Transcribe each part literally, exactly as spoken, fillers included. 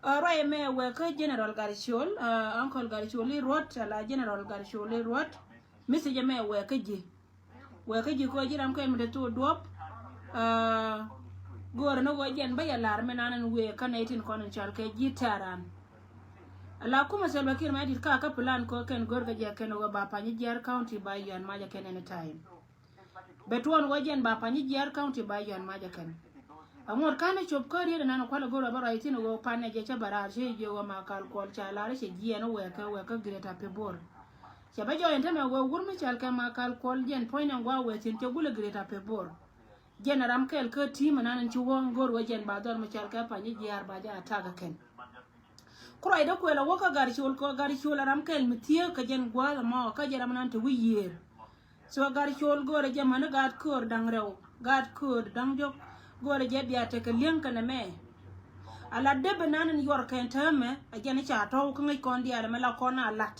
Ruac ɛmɛ wek kä General Garcol, Uncle Garcol i̱ ruɔ̱t, ala General Garcol i̱ ruɔ̱t. Message ɛmɛ wek kä ji̱. Wek kä ji̱ kɔ ji̱ ram kɛ mi te thok duɔ̱p. Go̱o̱rä ni wä jɛn bä yɛ lar mi nan in wek kä nɛy tin kɔn in cɔal kɛ ji̱ tɛ̈ran. Ala kumɛ Salva Kiir mɛ dit ka kä plan kɔ kɛn go̱o̱r kɛ jɛ kɛn wä ba Panyijiar County ba yɔn macɛ kɛn anytime. Bɛ tuɔɔn wä jɛn ba Panyijiar County ba yɔn macɛ kɛn. Aŋot kanɛ cop kä riet inan kualɛ go̱o̱r ɛ bä ruac thin wä panɛ jɛ cä bä raar cä jiɛ wä Makal Kuɔl ca lar cɛ jiɛn wɛ kɛ wɛ kä Greater Pibor. Cɛ bä jɔɔc ɛn tämɛ wä wur mi cɔal kɛ Makal Kuɔl jɛn puɔ̱ny nɛ gua̱a̱ wɛ thin cɛ gulɛ Greater Pibor. Jɛn ram kɛl kä ti̱i̱m inan in ci wä go̱o̱r wä jɛn ba dhɔr mi cɔal kɛ Panyijiar ba jɛ attack kɛn. Ku ruacdä kuɛl a wä kä Garcol kɔ Garcol a ram kɛl mi thieek kɛ jɛn gua̱a̱th ɛmɔ kä jɛ ram nan te wi̱i̱ yiëër. So Garcol go̱o̱rɛ jɛ mäni gaat köör da̱ŋ rɛw, gaat köör da̱ŋ diɔ̱k, go̱o̱rɛ jɛ bia tekɛ li̱eŋ kɛnɛ mɛ. Ala dep inan in yuɔr kɛn täämɛ a jɛn i̱ ca tɔ̱w kä ŋäc kɔn diaal ɛmɛ la kɔn a lat.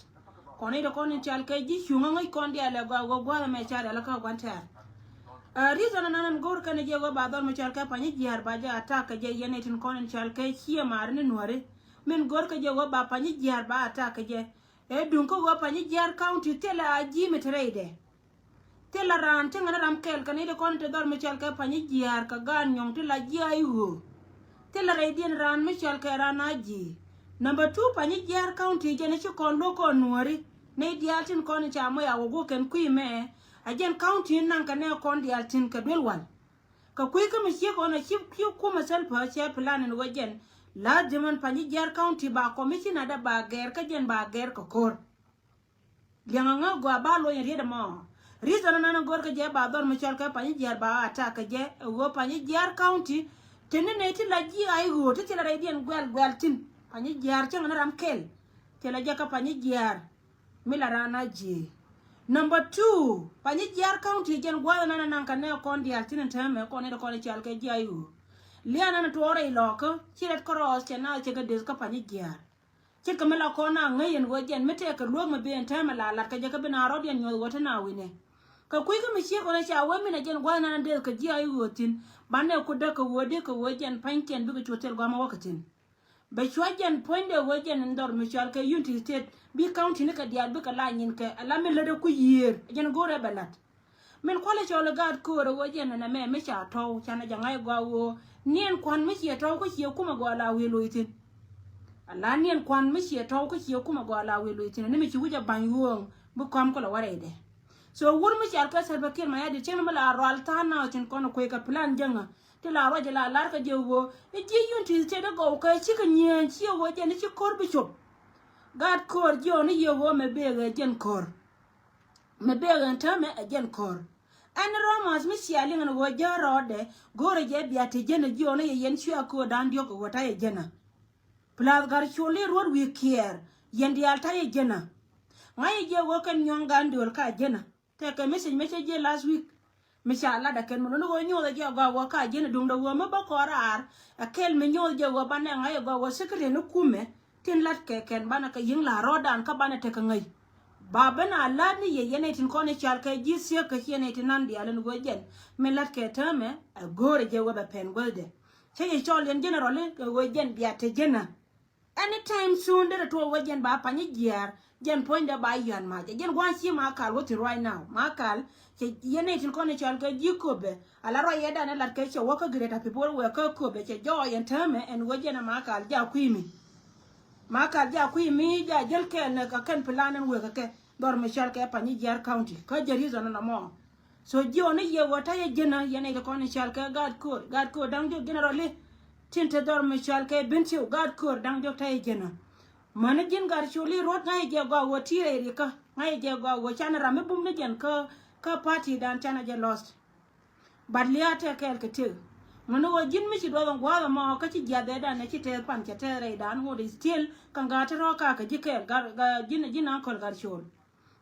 Kɔn i̱ ti kɔn in cɔal kɛ ji̱ cuŋä ŋäc kɔn diaal ɛ gɔaa wä gua̱a̱th ɛmɛ ca rial kä gua̱n tɛ̈r. Reason inan in go̱o̱r kɛnɛ jɛ wä ba dhɔr mi cɔal kɛ Panyijiar ba jɛ attack kɛ jɛ yɛn i̱ tin kɔn in cɔal kɛ ciɛ maari ni nuäri. Min go̱o̱r kɛ jɛ wä ba Panyijiar ba attack kɛ jɛ. Ɛ duŋ kä wä Panyijiar County thilɛ a ji̱ mi te rɛydɛ. Thilɛ raan ti ŋäni ram kɛl kɛ ni ti kɔn ti dhɔr mi cɔal kɛ Panyijiar kɛ gaan nyɔŋ ti la ji̱ a i̱ ɣöö. Thilɛ rɛydiɛn raan mi cɔal kɛ raan a ji̱. Number two, Panyijiar County jɛn ci kɔn luɔk kɔn nuɔ̱ri. Nɛy diaal tin kɔn ca moc a wä guɔ kɛn kui̱ mɛ. A jɛn county naŋ kɛ nɛ kɔn diaal tin kɛ duel wal. Kɛ kui̱ kä mi ciek ɣɔn a ci, ci kumɛ Salva cɛ plan in wä jɛn. Lazim ɛn Panyijiar County ba commissioner dɛ ba gɛr kä jɛn ba gɛr kɛ ko̱r. Liɛŋɛ ŋä gɔaa ba luɔny riet ɛmɔ. Reason ɛn ɛn go̱r kɛ jɛ ba dhɔr mi cɔl kɛ Panyijiar ba attack kɛ jɛ ɛ ɣöö Panyijiar County. Teni nɛy ti la ji̱ a i̱ ɣöö ti thilɛ rɛydiɛn guɛl guɛl thi̱n. Panyijiar cäŋ ni ram kɛl. Thilɛ jɛ kä Panyijiar. Mi la raan a ji̱. Number two, Panyijiar County jɛn gua̱a̱th ɛn ɛn naŋ kɛ nɛ kɔn diaal thi̱n ɛn täämɛ kɔn ni ti kɔn i̱ cɔal kɛ ji̱ a i̱ ɣöö. Lian ɛn tuɔɔrɛ i̱ lɔɔkä ci Red Cross cɛ naath cɛ kɛ deth kä Panyijiar. Ce̱tkɛ mi la kɔn a ŋäc yɛn ɣöö jɛn mi tɛɛkɛ luäk mi ben täämɛ la lat kɛ jɛ kä bi na rɔ̱diɛn nyuɔ̱th ɣöö te na wi̱nɛ. Kɛ kui̱ kä mi ciek ɣöö ca wee min a jɛn gua̱a̱th nan a deth kɛ ji̱ a i̱ ɣöö thi̱n banɛ ku däk kɛ ɣöö dee kɛ ɣöö jɛn pa̱nykiɛn bikɛ cu thil gua̱a̱th mi wäkɛ thi̱n. Bɛ cua jɛn puɔ̱nydɛ ɣöö jɛn in dhɔr mi cɔal kɛ Unity State bi county ni kɛ diaal bikɛ la nyin kɛ ala mi lätdɛ ku yiëër jɛn go̱o̱rɛ bɛ la̱t. Min kualɛ cɔl i̱ gaat köörä ɣöö jɛn ɛn ɛmɛ mi ca tɔ̱w canɛ jɛ ŋa̱c gɔaa ɣöö niɛn kua̱n mi ciɛ tɔ̱w kä ciɛ kumɛ gɔaa la wi̱i̱ lo̱c thi̱n. Ala niɛn kua̱n mi ciɛ tɔ̱w kä ciɛ kumɛ gɔaa la wi̱i̱ lo̱c thi̱n ni mi ci wi̱c ɛ ba̱ny ɣööŋ bi kɔm kulɛ wä rɛydɛ. So wur mi cal kɛ Salva Kiir Mayardit cieŋ mi la rual tha̱a̱ŋ na cin kɔn kuec kɛ plan jäŋä ti la ruac la lar kɛ jɛ ɣöö i̱ ji̱ Unity State i̱ gɔw kɛ cikɛ nyieen ciɛ ɣöö jɛn i̱ ci ko̱r bi cop. Gaat köör jiɔn i̱ yiëë ɣöö mɛ bëë ɣɛ jɛn ko̱r. Mɛ bëë ɣɛ täämɛ ɛ jɛn ko̱r. Ɛn Romas mi cia liŋ ɛn ɣöö jääk rɔɔdɛ go̱o̱rɛ jɛ bia te jɛn ɛ jiɔn i̱ yɛ yɛn cua köör da̱ŋ diɔ̱k ɛ ɣöö ta̱yɛ jɛn ɛ. Plus Garcol i̱ ruɔ̱t wi̱i̱ kiɛɛr yɛn diaal ta̱yɛ jɛn ɛ. Ŋa̱c i̱ jɛ ɣöö kɛn nyuɔ̱ŋ gan dööl ka jɛn ɛ. Tɛkɛ message mɛ cä jiɛ last week. Mi ca lat ɛ kɛn mi luni ɣöö nyoth ɛ jɛ gɔaa ɣöö ka jiɛn ɛ duŋdɛ ɣöö mi bä kɔɔr raar. Ɛ kɛl mi nyoth jɛ ɣöö banɛ ŋa̱c ɛ gɔaa ɣöö secretary ni kumɛ tin lat kɛ kɛn banɛ kɛ yi̱ŋ la rɔɔdan kä banɛ tekɛ ŋäc. Ba ben a la̱t ni yɛ yɛn ɛ tin kɔn i̱ cal kɛ ji̱ thiek kɛ ci yɛn ɛ tin nan diaal ɛn ɣöö jɛn mi lat kɛ täämɛ ɛ go̱o̱rɛ jɛ ɣöö bɛ pɛn guäthdɛ. Cä yɛ cɔl yɛn general i̱ kɛ ɣöö jɛn bia te jɛn ɛ. Anytime soon derɛ tuɔɔk wä jɛn ba Panyijiar jɛn puɔ̱nydɛ ba yɔ̱a̱n mac ɛ jɛn gua̱a̱th ci Makal wä thi̱n right now. Makal cɛ yɛn nɛy tin kɔn i̱ cɔal kɛ ji̱ Köpɛ ala ruac yɛ dan i̱ lat kɛ cɛ wä kä Greater Pibor wɛ kä Köpɛ cɛ jɔɔc ɛn täämɛ ɛn wä jɛn ɛ Makal ja kui̱ mi. Makal ja kui̱ mi ja jäl kɛɛl ni kɛ kɛn plan ɛn wek kɛ kɛ dhɔr mi cɔal kɛ Panyijiar County kä jɛ reason ɛn ɛmɔ. So jiɔn i̱ yɛ ɣöö ta̱yɛ jɛn ɛ yɛn nɛy ti kɔn i̱ cɔal kɛ gaat köör gaat köör da̱ŋ diɔ̱k general i̱ tin te dhɔr mi cɔal kɛ Bentiu gaat köör da̱ŋ diɔ̱k ta̱yɛ jɛn ɛ. Mäni ji̱n Garcol i̱ ruɔ̱t ŋa̱c jɛ gɔaa ɣöö ti̱i̱ rɛy rikä ŋa̱c jɛ gɔaa ɣöö canɛ ram mi bum ni jɛn kä kä party dan canɛ jɛ lost. But lia̱a̱ tɛk kɛɛl kɛ tëk. Mäni ɣöö ji̱n mi ci duɔth ɛn gua̱a̱th ɛmɔ kä ci jiath ëëdan ɛ ci tɛth pan cɛ tɛth rɛydan ŋot i̱ still ka̱n ga̱a̱ te rɔ̱ kakä ji̱ kɛɛl gar ji̱n ji̱n Uncle Garcol.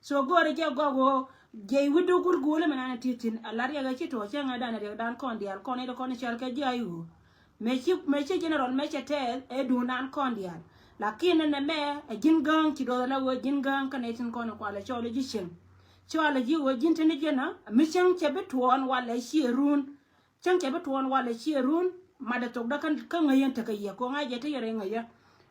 So go̱o̱rɛ jɛ gɔaa ɣöö jɛ wi̱cdu gul guulä mi nanɛ ti̱i̱ thi̱n a la riɛk ɛ ci tuɔɔk cäŋ ɛ danɛ riɛk dan kɔn diaal kɔn i̱ dee kɔn i̱ cɔal kɛ ji̱ a i̱ ɣöö. Mëë ci mëë ci general mëë cɛ tɛɛth ɛ duundan kɔn diaal. Lakin ɛn ɛmɛ ɛ ji̱n gääŋ ci duɔth ala ɣöö ji̱n gääŋ kä nɛy tin kɔn i̱ kualɛ cɔl i̱ ji̱ cieŋ. Cɔal i̱ ji̱ ɣöö ji̱n tin i̱ ji̱n a mi cieŋ cɛ bi tuɔɔn walɛ ciɛ ruun. Cäŋ cɛ bi tuɔɔn walɛ ciɛ run matdɛ thokdä kä ŋäc yɛn tekɛ yɛ kɛ ŋa̱c jɛ te yɛ rɛy ŋäc yɛ.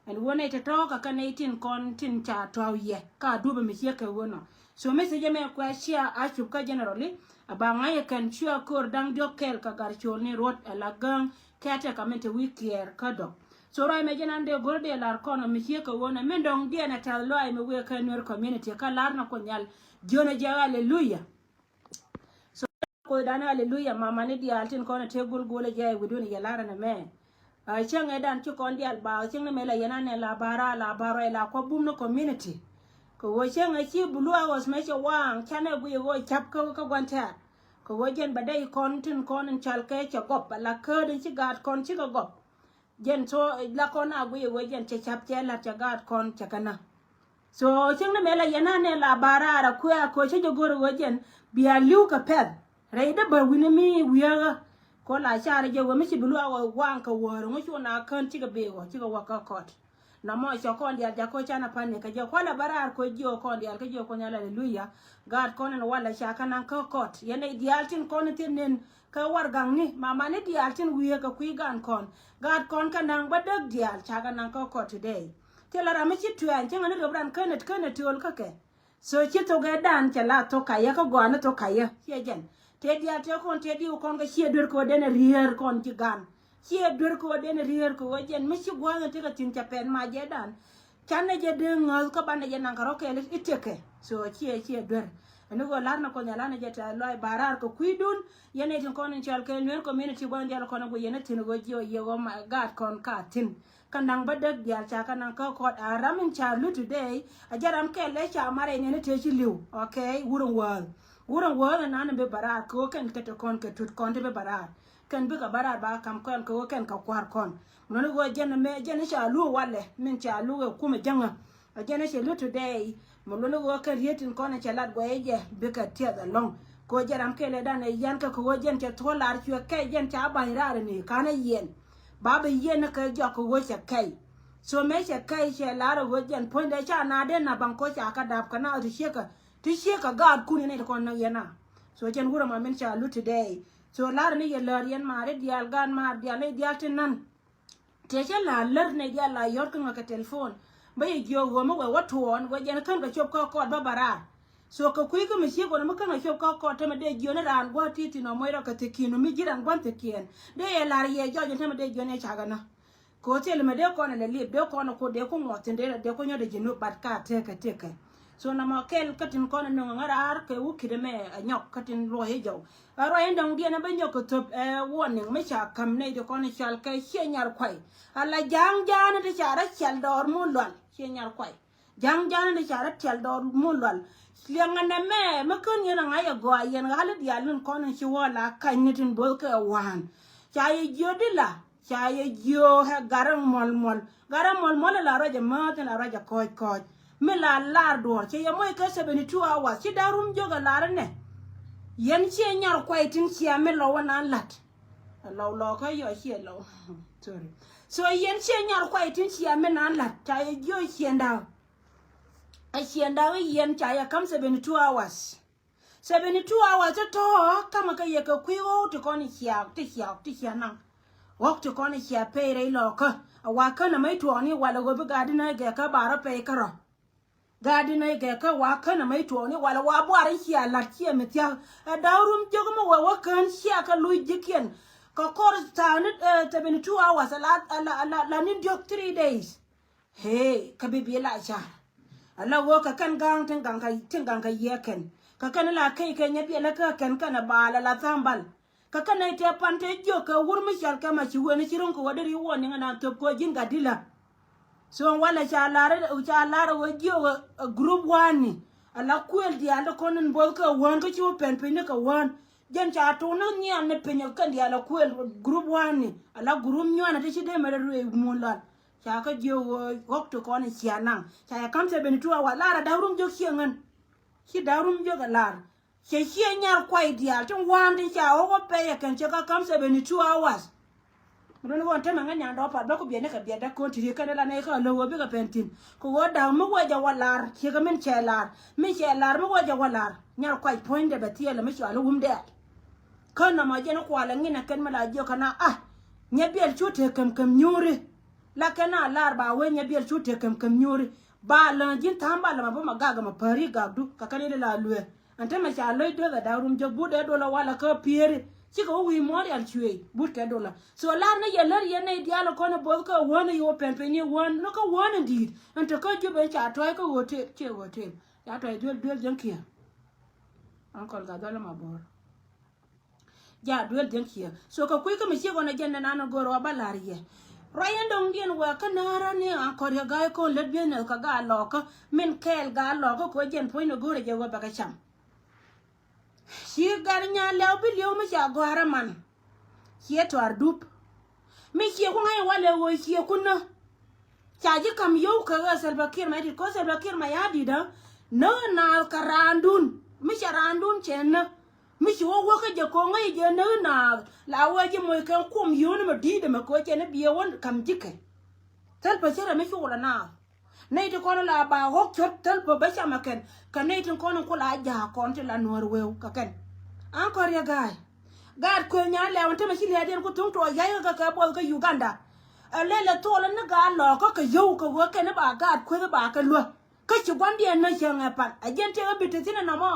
Ɛn wä nɛy tɔ̱tɔ̱ kä kɛ nɛy tin kɔn tin ca tɔ̱w yɛ ka duɔ̱pɛ mi ciek kɛ wä nɔ. So message ɛmɛ kuɛ cia a cup kä generally a ba ŋa̱c ɛ kɛn cua ko̱r da̱ŋ diɔ̱k kɛɛl kɛ gar col ni ruɔ̱t ɛ la gäŋ kɛ tɛ ka min te wi̱i̱ kiɛɛr kä dɔ̱k. So ruac mɛ jɛn an dee go̱r dee lar kɔn ɔ mi ciek kɛ wä nɔ min dɔ̱ŋ diɛn ɛ tɛth lɔaac mi wëë kɛ Nuer community kä lar nɔ Kuoth Nhial. Jiön ɛ jɛ, hallelujah. So Kuothdan, hallelujah, mamani diaal tin kɔn a tëë gul gul a jɛ wi̱dun yɛ lar ɛn ɛmɛ. Cäŋ ɛ dan ci kɔn diaal ba cäŋ ni mɛ la yɛn anɛ la bara la bara la kua bum ni community. Kɛ ɣöö cäŋ ɛ ci bulu a ɣɔs mɛ cɛ waaŋ canɛ guiy ɣöö cap kä kä gua̱n tɛ̈r. Kɛ ɣöö jɛn bɛ dɛy kɔn tin kɔn in cal kɛ cɛ gɔp a la käät in ci gaat kɔn cikɛ gɔp. Jɛn so la kɔn a guiy ɛ ɣöö jɛn cɛ cap cɛ la̱t cɛ gaat kɔn cɛ kɛ na. So cieŋ ni mɛ la yɛn anɛ la ba raar a kuɛ a koc cä jɛ go̱r ɛ ɣöö jɛn bia li̱w kɛ pɛth. Rɛy dee bä wi̱ni mi wiäkä. Ko la carɛ jɛ ɣöö mi ci bi luaak ɣöö waŋ kɛ wäär ŋu cu na kän cikɛ bi ɣɔɔ cikɛ wä kä kɔt. Na mɔ cɔ kɔn diaal jakä canɛ pa̱n ni kɛ jɛ kualɛ bä raar koc jiök kɔn diaal kä jiök kɔn diaal, haleluya. Gaat kɔn in walɛ ca kɛ naŋ kä kɔt yɛn nɛy diaal tin kɔn in thi̱n nin. Kä warɛgakni mamani diaal tin wiee kɛ kui̱ gan kɔn. Gaat kɔn kɛ naŋ bä däk diaal ca kɛ naŋ kä kɔt today. Thilɛ ram mi ci tuɛɛny cäŋɛ ni röp ran känɛ känɛ töl kä kɛ. So ci thok ɛ dan cɛ la thok kayä kä gɔaa ni thok kayä ciɛ jɛn. Tëë diaal tëë kɔn tëë diw kɔn kɛ ciɛ duer kɛ wä den ɛ rier kɔn ci gan. Ciɛ duer kɛ wä den ɛ rier kɛ wä jɛn mi ci gua̱a̱th in tekɛ thi̱n cɛ pɛn ma jɛ dan. Canɛ jɛ dee ŋäth kä banɛ jɛ naŋ kɛ rɔ kɛɛl i̱ tekɛ. So ciɛ ciɛ duer. Ɛn i̱ ɣöö la̱r ni Kuoth Nhial anɛ jɛ tɛ̈th lɔaac ba raar kɛ kui̱dun. Yɛn nɛy tin kɔn in cɔal kɛ Nuer community gua̱n diaal kɔn i̱ guic yɛn i̱ thi̱n ɣöö jiɛ ɣöö yɛ ɣöö ma gaat kɔn ka thi̱n. Kä naŋ bä däk diaal ca kä naŋ kä kɔt a ram in ca lut today. A jɛ ram kɛl lɛ ca marɛ nɛn i̱ tëë ci li̱w. Okay, wur in wäth. Wur in wäth in nan in bi bä raar kɛ ɣöö kɛn kɛ te kɔn kɛ tut kɔn ti bi bä raar. Kɛn bikɛ bä raar ba ka̱m kɔn kɛ ɣöö kɛn kɛ kua̱r kɔn. Luɔ̱ni ɣöö jɛn mɛ jɛn i̱ ca luɔ̱k walɛ min ca luɔ̱k ɛ kumɛ jäŋä. A jɛn i̱ cɛ luɔ̱k today. Mɛ luɔ̱ni ɣöö kɛn riet tin kɔn i̱ cɛ lat guɔyɛ jɛ bikɛ tiɛth ɛlɔ̱ŋ. Kɛ ɣöö jɛn ram kɛlɛ dan ɛ yɛn kɛ kɛ ɣöö jɛn cɛ thuɔ̱k lar cuɛ kɛy jɛn ca ba̱ny raar ni ka̱n ɛ yɛn. Ba bi yɛn ni kɛ jɔk kɛ ɣöö cɛ kɛy. So mɛ cɛ kɛy cɛ lar ɛ ɣöö jɛn puɔ̱nydɛ ca na den na baŋ koc ca kä dap kɛ na ɣöö ti ciekɛ ti ciekɛ gaatkun yɛn i̱ ti kɔn näk yɛn a. So jɛn wurɛ ma min ca luɔ̱k today. So lar ni yɛ lär yɛn maari diaal gaan maar diaal ni diaal ti nan. Tëë cä la lär nɛy diaal la yɔ̱t kä ŋäk kɛ telephone. Bä yɛ jiök ɣöö mi wɛ wä tuɔɔn wɛ jɛn kän kɛ cop kä kɔɔt bä bä raar. So kɛ kui̱ kä mi ciek wä mi kän kɛ cop kä kɔɔt tämɛ dee jiöni raan gua̱a̱th ti̱ti̱ nɔ moc rɔ kɛ thi̱ki̱n mi ji̱ raan gua̱n thi̱ki̱n. Dee yɛ la̱r yɛ jɔc tämɛ dee jiöni cakɛ nä. Kɛ ɣöö thil mɛ dee kɔn ɛ lɛ liep dee kɔn ɛ ku dee ku ŋuɔth thi̱n dee dee ku nyɔt ɛ ji̱ nu bat ka tekɛ tekɛ. So nɔmɔ kɛl kä tin kɔn ɛ nöŋ ɛ ŋäraar kɛ wä ki̱t ɛmɛ ɛ nyɔk kä tin luɔc ɛ jɔw. Ɛ ruac in dɔ̱ŋ diɛn ɛ bä nyɔk kɛ thöp ɛ warning mi ca ka̱m nɛy ti kɔn i̱ cɔal kɛ ciɛ nyar kuay. Ala ja̱a̱ŋ ja̱a̱n ti ca rɔ cial dɔɔr mu lual ciɛ nyar kuay. Ja̱a̱ŋ ja̱a̱n ti ca rɔ cial dɔɔr mu lual. Liɛŋɛ nɛmɛ mi kän yɛn a ŋa̱c ɛ gɔaa yɛn ɣali diaal in kɔn in ci wä la ka̱ny ni tin bo̱th kɛ wa̱a̱n. Ca yɛ jiöt di la. Ca yɛ jiöök ɛ gat rɛ muɔl muɔl. Gat rɛ muɔl muɔl ɛ la ruac ɛ määth ɛn la ruac ɛ kɔc kɔc. Mi la lar duɔ̱ɔ̱r cɛ yɛ moc kɛ seventy two hours ci da̱ŋ rum jiök ɛ lar ɛnɛ. Yɛn ciɛ nyar kuay tin cia mi lɔw ɛn an la̱t. Ɛ lɔw lɔw kä yɔ ciɛ lɔw. Sorry. So yɛn ciɛ nyar kuay tin cia mi nan la̱t ca yɛ jiöök ciɛn da̱ŋ. Ɛ ciɛn da̱ŋ i̱ yɛn ca yɛ ka̱m seventy two hours. Seventy two hours ti tɔ̱ ka̱mä kä yɛ kɛ kui̱ ɣɔw ti kɔn i̱ ciaak ti ciaak ti ciaak naŋ. Ɣɔk ti kɔn i̱ ciaak pɛy rɛy lɔɔkä. A wa känä mä i̱ tuɔɔkni walɛ ɣöö bi gaatdi nä i̱ gɛɛkä ba rɔ pɛy kärɔ̱. Gaatdi nä i̱ gɛɛkä wa känä mä i̱ tuɔɔkni walɛ wa buar i̱ ciaak la̱t ciɛ mi thia̱k. Ɛ da̱w rum jiök mi wee wä kään ciaak kä luc ji̱kiɛn. Kɛ kɔr tha̱a̱ŋni, eh, seventy two hours a la, a la, a la, la ni̱n diɔ̱k three days. Hee, kä bi bi la car. Ala wä kä kɛn ga̱a̱ŋ tin ga̱a̱ŋ kä, tin ga̱a̱ŋ kä yiëë kɛn. Kä kɛn la key kɛ nyɛ biɛlä kä kɛn kɛn a bal ala tha̱a̱ŋ bal. Kä kɛn a tɛ pan tɛ jiök kɛ wur mi cɔal kɛ ma ci wen ci ro̱ŋ kɛ wä deri wä niŋ anan thöp kɛ wä ji̱n gat dilä. So walɛ ca lar, ca lar wä jiök, eh, group one ni. Ala kuël diaal di kɔn in both kɛ wään kä ci wä pɛn piny ni kɛ wään. Jɛn ca tuun ni nhial ni piny kɛn diaal a kuël group one ni. Ala group nyuan a ti ci dee mɛ rɛ ruëë mun lɔl. Ca kä jiök ɣöö ɣɔk ti kɔn i̱ cia naŋ. Ca yɛ ka̱m seventy two hour lar a da̱k rum jiök ciɛ ŋän. Ci da̱k rum jiök ɛ lar. Cɛ ciɛ nyar kuay diaal tin waan tin ca ɣɔk ɣä pɛy ɛ kɛn cɛ kä ka̱m seventy two hours. Rin ɣɔn temɛ ŋä nyan dɔɔp pat bä ku biɛt ni kɛ biɛt däk ko̱n ti ri kɛn ila nɛy kä lo̱k ɣöö bikɛ pɛn thi̱n. Kɛ ɣöö da̱k mi wä jɛ wä lar ciɛ kɛ min cɛ lar. Min cɛ lar mi wä jɛ wä lar. Nyar kuay puɔ̱nydɛ bɛ thiɛl ɛ mi cɔal i̱ wum dɛɛl. Kä nɔmɔ jɛn i̱ kualɛ ŋinɛ kɛn mi la jiök kɛ na a. Nyɛ biɛl cu tëë käm käm nyuuri. La kɛn a lar ba wee nyɛ biɛl cu tëë kɛm kɛm nyuuri. Ba läŋ ji̱n tha̱a̱ŋ ba lämɛ bä ma gak ɛmɛ päri gakdu kɛ kɛn ilɛ la lueer. Ɛn te mɛ ca lo̱c dueth ɛ da̱k rum jɔk but ɛ dolä walɛ kä pieri. Cikɛ wä wi̱i̱ muɔ̱ɔ̱r yal cuëëc but kɛ dolä. So lar ni yɛ lär yɛn nɛy diaal kɔn ɛ both kä wään ɛ yo̱o̱ pɛn piny ni wään ni kä wään in di̱i̱t. Ɛn te kä jup ɛn ca tɔ̱ɔ̱c kä hotel, ciɛ hotel. Ca tɔ̱ɔ̱c duel duel jɛn kiɛ. Uncle Gadhɔl ma bo̱o̱r. Ja duel jɛn kiɛ. So kɛ kui̱ kä mi ciek ɣɔn ɛ jɛn nɛn an go̱o̱r ɣɔɔ ba la̱r yɛ. Ruac ɛn dɔ̱ŋdiɛn wɛ kä näärä ni an kɔr yɛ ga̱a̱c ko̱n lät business kɛ gaa lɔɔkä. Min kɛɛl gaa lɔɔkä kɛ ɣöö jɛn puɔ̱ny ni go̱o̱r ɛ jɛ ɣöö bɛ kɛ cam. Ci gat nyan lɛw bi li̱ew mi ca gɔ̱a̱rä man. Ciɛ tuaar dup. Mi ciɛ ku ŋa̱c walɛ ɣöö ciɛ ku nä. Ca ji̱ ka̱m yio̱w kɛ ɣöö Salva Kiir Mayardit, kɛ ɣöö Salva Kiir Mayardit ɛ näk naath kɛ raandun. Mi cɛ raandun cɛ nä. Mi ci wä wäkä jɛ ko̱ŋä i̱ jɛ näk naath la wee ji̱ moc kɛn kuɔm yio̱w ni mɛ di̱i̱t ɛmɛ kɛ ɣöö cɛ ni biɛ wä ka̱m ji̱kɛ. Thäl pä cärɛ mi cuulɛ naath. Nɛy ti kɔn la ba ɣɔ̱k cot thäl pä bä camɛ kɛn. Kɛ nɛy ti kɔn ku la jaak kɔn ti la nuäär wëëw kɛ kɛn. An kɔn riɛ ga̱a̱c. Gaat kuëth nyan lɛw ɛn tämɛ ci lia̱a̱diɛn ku thuŋ tuɔɔk ya̱c kä kɛ buɔth kä Uganda. Ɛ lɛl ɛ thuɔl ni gaat lɔɔkä kɛ yio̱w kɛ ɣöö kɛn ba gaat kuëth ba kɛ luäk. Kä ci gua̱ndiɛn nä cäŋ ɛ pan ɛ jiɛn tiɛk ɛ bi te thi̱n ɛ nɔmɔ.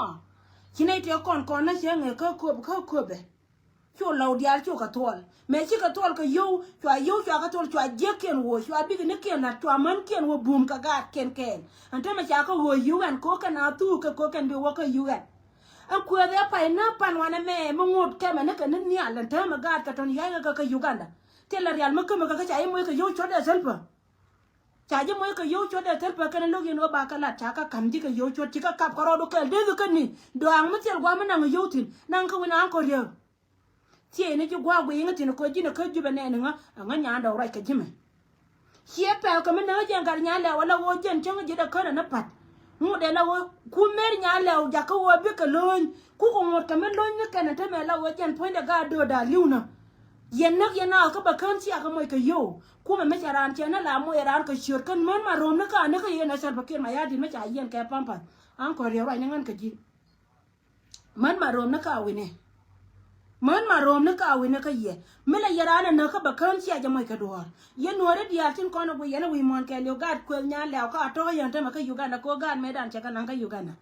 Ci nɛy tiɛk kɔn kɔn nä cäŋ ɛ kä köp kä köpɛ. Cu lɔw diaal cukɛ thuɔl. Mëë cikɛ thuɔl kɛ yio̱w, cua yio̱w cua kɛ thuɔl, cua jiäkkiɛn ɣöö, cua bikinikiɛn la̱t, cua mänkiɛn ɣöö bum kɛ gaatkiɛn kɛɛl. Ɛn tämɛ ca kɛ ɣöö yio̱w ɛn ko̱kɛn a thuuk kɛ ko̱kɛn bi wä kä yio̱w ɛn. Ɛn kuëëth ɛ pay nä pan wanɛ mɛ mi ŋot kɛmɛ ni kɛ ni nhial ɛn täämɛ gaat kɛ tɔ̱n ya̱c kɛ kɛ Uganda. Thilɛ rial mi kämɛ kɛ kä ca i̱ moc kɛ yio̱w cuɔt ɛ thäl pä. Ca ji̱ moc kɛ yio̱w cuɔt ɛ thäl pä kɛn lo̱k yɛn ɣöö ba kɛ lat ca kɛ ka̱m ji̱ kɛ yio̱w cuɔt ci kɛ kap kɛ rɔɔdu kɛɛl dee kɛ ni. Dɔaaŋ mi thil gua̱a̱m mi naŋ yio̱w thi̱n naŋ kä wi̱n a ɣän kɔ riäk. Thiecni ji̱ gua̱a̱k guiy ŋä thi̱n kɛ ji̱n ɛ kä jupɛ nɛɛni ŋä ɛ ŋä nyaandɔɔk ruac kɛ ji̱ mɛ. Ciɛ pɛl kɛ mi näk jiɛn gat nyan lɛw ala ɣöö jiɛn cäŋ ji̱ dɛ känɛ ni pa̱t. Ŋut dee la ɣöö ku mer nyan lɛw jakä ɣöö bikɛ lo̱ny. Kukɛ ŋut kɛ mi lo̱ny ni kɛn ɛ tämɛ la ɣöö jiɛn puɔ̱nydɛ gaat dööda li̱wnä. Yɛn näk yɛn naath kä bɛ kään ciakä moc kɛ yio̱w. Kumɛ mi ca raan cɛ ni la moc ɛ raan kɛ ciöt kän män ma ro̱o̱m ni ka ni kä yɛn ɛ Salva Kiir Mayardit mi ca yiɛn kɛ pa̱mpa̱th. An kɔn riɛk ruac ni ŋän kɛ ji̱. Män ma ro̱o̱m ni ka wi̱ni. Män ma ro̱o̱m ni ka wi̱ni kä yɛ. Mi la yɛ raan ɛ näk kä bɛ kään cia jɛ mɔc kɛ duɔ̱ɔ̱r. Yɛn nuɔ̱ɔ̱ri diaal tin kɔn ɛ guiy yɛn ɛ wi̱i̱ muɔ̱ɔ̱n kɛɛliw gaat kuëth nyan lɛw kä a tɔ̱ yɛn tämɛ kä Uganda kɛ ɣöö gaat mëëdan cɛ kɛ naŋ kä Uganda.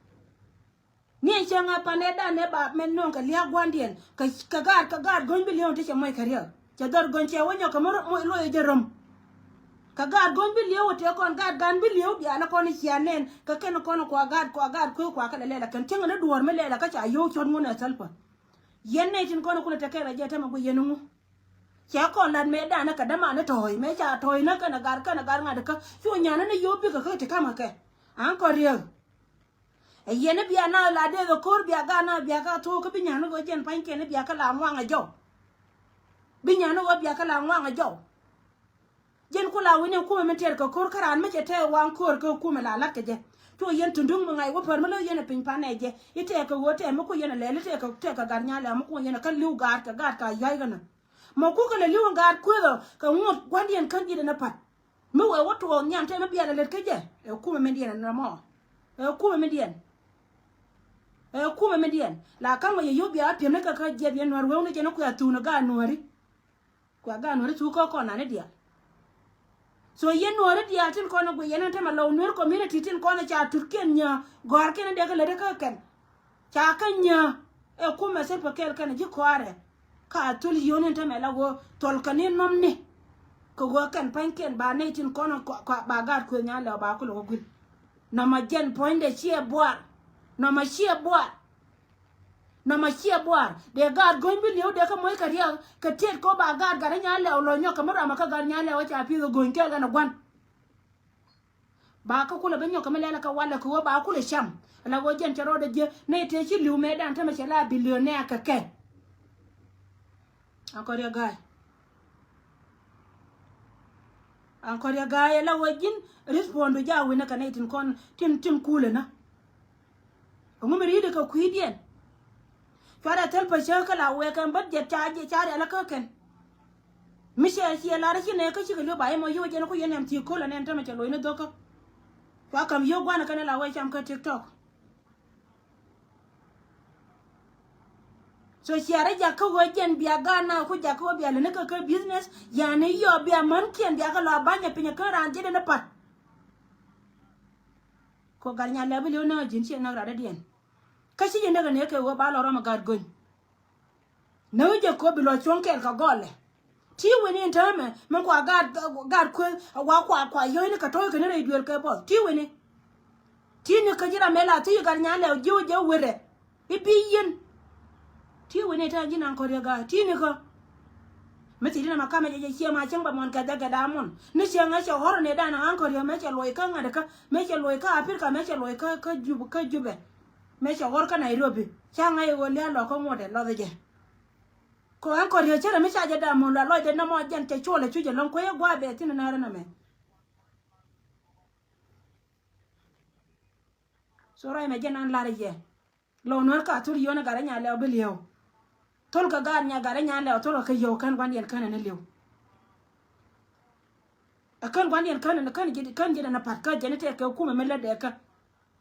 Ni ɛn cäŋ a panɛ dan ɛ ba mɛn nööŋ kɛ lia̱a̱ gua̱ndiɛn kɛ, kɛ gaat, kɛ gaat go̱ny bi li̱eŋ ti cɛ mɔc kɛ riɛk. Cɛ dhɔr go̱ny cɛ wä nyɔk kɛ mi ro-, moc loc jɛ rom. Kɛ gaat go̱ny bi li̱ew wä tëë kɔn gaat gan bi li̱ew diaal kɔn cia nɛn kɛ kɛn kɔn kua gaat, kua gaat kuew kua kɛ lɛ lɛl kɛn cäŋ ni duɔ̱ɔ̱r mi lɛl kä ca yio̱w cɔt ŋun ɛ thäl pä. Yɛn nɛy tin kɔn kulɛ tekɛ bɛ jɛ tämɛ guiy yɛn ŋu. Cɛ kɔn lat mëë danɛ kɛ däman ni tɔ̱ɔ̱c mëë ca tɔ̱ɔ̱c ni kɛn ɛ gar kɛn ɛ gar ŋa̱t kä cu nyan ni yio̱w bikɛ kä ti kamɛ kɛ. An kɔn riek. Ɛ yɛn ni bia na la dee kɛ ko̱r bia gaat na bia kä thuɔ̱k kä bi nyan ni kɛ jɛn pa̱ny kɛn ni bia kä la ŋuaŋ ɛ jɔw. Bi nyan ni kɛ bia kä la ŋuaŋ ɛ jɔw. Jɛn ku la wi̱ni kumɛ min tɛr kɛ ko̱r kä raan mi cɛ tɛɛr waŋ ko̱r kɛ kumɛ la lat kɛ jɛ. Cu yɛn tundun mi ŋa̱c wä pär mi lo̱c yɛn ɛ piny panɛ jɛ. I̱ tɛɛr kɛ ɣöö tɛɛr mi ku yɛn ɛ lɛl i̱ tɛɛr kɛ, tɛɛr kɛ gat nyal ɛ mi ku yɛn ɛ kä li̱w gaat kɛ gaat ka ya̱c kɛ nä. Mɛ kukɛ lɛ li̱w ɛ gaat kuethɔ kɛ ŋuɔ̱t gua̱ndiɛn kän ji̱t ɛn ɛ pa̱t. Mi wee wä tuɔɔk nyan tɛmɛ bial ɛ lät kä jɛ. Ɛ kumɛ min diɛn ɛn ɛmɔ. Ɛ kumɛ min diɛn. Ɛ kumɛ min diɛn. La ka̱m wä yɛ yio̱w bia piɛm ni kɛ kä jiɛp yɛn nuäär wew ni jɛn ɛ kuɛ a thuun ɛ gaat nuääri. Kua gaat nuääri thuk kä kɔn nani diaal. So yɛn nuääri diaal tin kɔn guic yɛn ɛn tämɛ lɔw nuääri community tin kɔn ca tutkiɛn nyä gɔ̱a̱rkiɛn in dee kä lätdä kä kɛn. Ca kä nyä ɛ kumɛ thil pɛ kɛɛl kɛn ji̱ kɔaarɛ. Ka thul yio̱n in tämɛ la ɣöö thɔl kɛn in nɔmni. Kɛ ɣöö kɛn pa̱nykiɛn ba nɛy tin kɔn kua ba gaat kuëth nyan lɛw ba kulɛ wä guil. Nɔmɔ jɛn puɔ̱nydɛ ciɛ buar. Nɔmɔ ciɛ buar. Nɔmɔ ciɛ buar dee gaat go̱ny bi li̱ew dee kä moc kɛ riɛk kɛ tiet kɔ ba gaat gat inyalɛ ɔ lɔ nyɔk kɛ mi ramɔ kä gat inyalɛ ɔ ca pi̱th ɔ go̱ny kɛɛl kɛn ɔ gua̱n. Ba kä kulɛ bi nyɔk kɛ mi lɛl kɛ walɛ kɛ ɣöö ba kulɛ cam. Ala ɣöö jɛn cɛ rɔɔdɛ jiɛ nɛy tëë ci li̱w mëëdan tämɛ cɛ la billionaire kɛ kɛ. Aŋ kɔn riɛk ga̱a̱c. Aŋ kɔn riɛk ga̱a̱c ala ɣöö ji̱n respond du jaak wi̱nɛ kɛ nɛy tin kɔn tin tin kulɛ nä. Ɛŋu mi ri̱i̱dɛ kɛ kui̱diɛn. Cuarɛ thil pä cäk kä la wɛɛk ɛn bät jɛ ca jɛ ca rial kä kɛn. Mi ciɛ ciɛ lar ci nɛ kä cikɛ li̱w ba yɛ mɔ yio̱w jɛn ku yɛn ɛn thiek ko̱l ɛn ɛn tämɛ cɛ lo̱c ni dho̱kä. Cua ka̱m yio̱w gua̱n kɛn la wɛɛk cam kä TikTok. So ciarɛ jakä ɣöö jɛn bia gaat na ku jakä ɣöö bia lä ni kä kä business, yani yɔ bia män kiɛn bia kä lɔ a ba̱ny a piny a kä raan ji̱ dee ni pat. Ko gat nya lɛ bi liw näk ji̱n ciɛ näk rat dee diɛn. Kä ci ji̱ näk ni kɛ ɣöö ba lɔ rɔm a gaat go̱ny. Näk jɛ ko bi lɔ cuɔ̱ŋ kɛɛl kɛ gɔlɛ. Ti wen in täämɛ min kua gaat, gaat kueth a wa kua, kua yɔ̱cni kɛ tɔ̱ɔ̱c kɛ ni rɛy duël kɛ buɔth. Ti wen in. Ti ni kä ji̱ ram mɛ la thi gat nya lɛ ji̱ wä jɛ werɛ. I̱ bi yien. Ti wen in täämɛ ji̱ naŋ kɔ̱riɛ gaat. Ti ni kä. Mi thi ti na ma kamɛ jɛ jɛ ciɛ ma cieŋ ba muɔn kɛ dhɛ kɛ daa muɔn. Ni cieŋ ɛ cɛ ɣɔr ni dan aŋ kɔ̱riɛ mɛ cɛ luɔy kä ŋa̱t kä. Mɛ cɛ luɔy kä Africa, mɛ cɛ luɔy kä, kä Jub-, kä Jubɛ. Mëë cɛ ɣɔr kä Nairobi ca ŋa̱c ɣöö lia̱a̱ lɔ̱k kä ŋuɔ̱t ɛ lɔth jɛ. Kɛ ɣän kɔn riek cärɛ mi ca jɛ dam mun la lɔcdɛ nɔmɔ jɛn cɛ cuɔl ɛ cuc ɛlɔ̱ŋ kuec ɛ gua̱a̱ bɛ thi̱n närä nɔmɛ. So ruac mɛ jɛn an lar yɛ. Lɔw nuɛr ka thur yio̱n ɛ gat rɛ nya lɛw bi li̱ew. Thol kɛ gaat nya gat rɛ nya lɛw thol kɛ kɛ yio̱w kän gua̱ndiɛn kän ɛn li̱ew. Ɛ kän gua̱ndiɛn kän ɛn kän ji̱, kän ji̱ dɛn ɛ pa̱t kä jɛn i̱ tɛk kɛ kumɛ mi lät dɛ kä.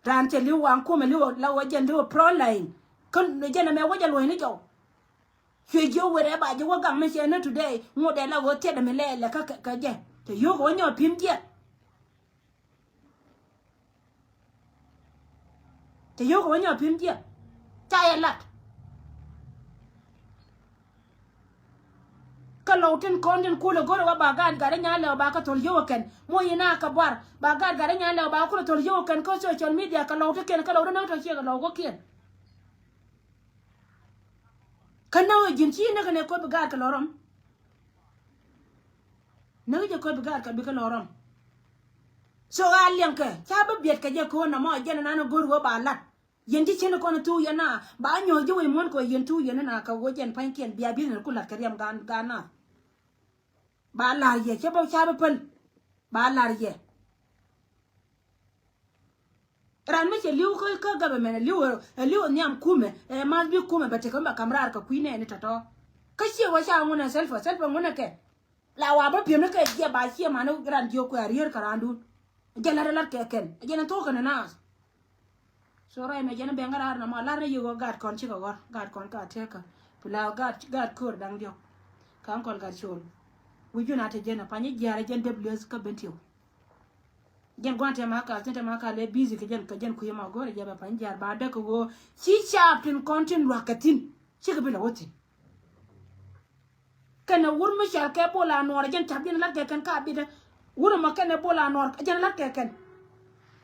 Raan cɛ li̱w waŋ kumɛ li̱w la wä jɛn li̱w front line. Kä jɛn ɛmɛ wä jɛ luɔ̱c ni jɔw. Cuɛ jiɛ wërɛ ba jiɛ wä gaŋ mi cɛ ni today ŋot dɛ la wä thiet ɛmɛ lɛ lɛ kä kɛ jɛ. Cɛ yio̱k wä nyɔ pi̱m jiɛ. Cɛ yio̱k wä nyɔ pi̱m jiɛ. Ca yɛ lat. Kä lɔw tin kɔn tin kulɛ go̱rɛ wä ba gaat gat rɛ nyan lɛw ba kä thol yio̱w kɛn. Muɔ̱ny in a kɛ buar ba gaat gat rɛ nyan lɛw ba kulɛ thol yio̱w kɛn kä social media kɛ lɔw ti kiɛn kä lɔw ti näk tɔ ciɛ kɛ lɔw kä kiɛn. Kä näk ji̱n ci näk kɛ nɛ ko̱p bi gaat kɛ lɔ rɔm. Näk jɛ ko̱p bi gaat kɛ bi kɛ lɔ rɔm. So a liɛŋkɛ ca bi biɛt kɛ jɛ ko̱n nɔmɔ jɛn nan go̱r wä ba lat. Yɛn ji̱ cin kɔn thuk yɛn na ba nyuɔ̱th ji̱ wec muɔ̱n kɛ yɛn thuk yɛn na kɛ wec yɛn pa̱nykiɛn bia business ku la̱t kɛ riɛm gan, gan na. Ba la̱r yɛ cɛ bä ca bä päl. Ba la̱r yɛ. Ran mi cɛ li̱w kä, kä government li̱w, li̱w nhiam kumɛ ɛ math bi kumɛ bɛ tekɛ mi ba kam raar kɛ kui̱ nɛɛni tɔ̱tɔ̱. Kä ciɛ wä ca ŋun ɛ self, self ŋun ɛ kɛ. La wa bä pi̱em ni kɛ jiɛ ba ciɛ mani ran jiök kuɛ a rier kɛ randun. Jɛ lat lat kɛ kɛn jɛ ni thok kɛn nas. So ruac mɛ jɛ ni bɛn kä raar na ma lar ni yik ɣä gat kɔn cikɛ ɣɔr gat kɔn ka tɛk kä. Pula gat, gat kör daŋ diɔk. Ka ankɔl gat col. Wi̱c jun a te jɛn a pany jiaar a jɛn dep lieth kä ben tiw. Jɛn gua̱n te ma kal thin te ma kal ɛ busy kɛ jɛn kɛ jɛn kui̱ ma go̱r a jɛ bɛ pany jiaar ba däk kɛ ɣöö ci caap tin kɔn tin luak kɛ thin. Cikɛ bi la wä thin. Kɛnɛ wur mi cɔal kɛ bol a nuɔr jɛn cap jɛn lat kɛ kɛn ka bidɛ. Wur mɔ kɛnɛ bol a nuɔr jɛn lat kɛ kɛn.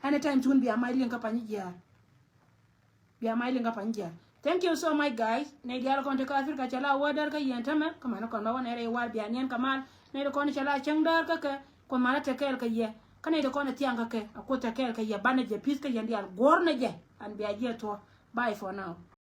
Anytime soon bia mac liŋ kä pany jiaar. Bia mac liŋ kä pany jiaar. Thank you so much guys. Nɛy diaal kɔn ti kä Africa cɛ la wä däär kä yɛn tämɛ kä mani kɔn ba wä nɛy rɛy war bia niɛn kä mal. Nɛy ti kɔn cɛ la cäŋ däär kä kɛ kuɔth mal a te kɛɛl kä yɛ. Kä nɛy ti kɔn a thiaŋ kä kɛ a kuoth te kɛɛl kä yɛ banɛ jɛ pi̱th kä yɛn diaal guɔ̱r nɛ jɛ. An bia jiɛ thuɔ. Bye for now.